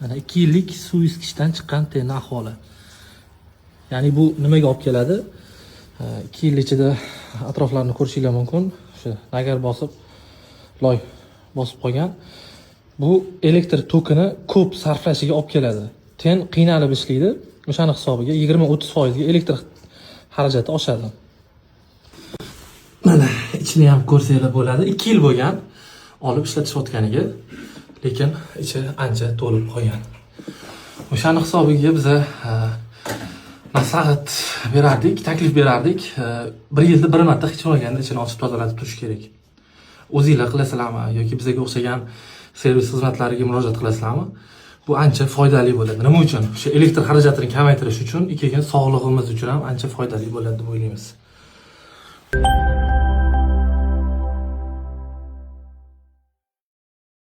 Mana 2 yillik suv isitgichdan chiqqan tenni ahvoli. Ya'ni bu nimaga olib keladi? 2 yil ichida atroflarini ko'rishinglar mumkin. O'sha nagar bosib, loy bosib qolgan. Bu elektr tokini ko'p sarflashiga olib keladi. Ten qiynalib ishlaydi. O'shani hisobiga 20-30 foizga elektr xarajati oshadi. Mana ichini ham ko'rsanglar bo'ladi. 2 yil bo'lgan olib ishlatishayotganiga, lekin ichi ancha to'lib qolgan. O'shani hisobiga biza maslahat berardik, taklif berardik. Bir yilda bir marta hech bo'lmaganda ichini ochib tozalatib turish kerak. O'zinglar qilasizlarmi yoki bizga o'xshagan servis xizmatlariga murojaat qilasizlarmi? Bu ancha foydali bo'ladi. Nima uchun? O'sha elektr xarajatini kamaytirish uchun, keyin sog'lig'imiz uchun ham ancha foydali bo'ladi deb o'ylaymiz.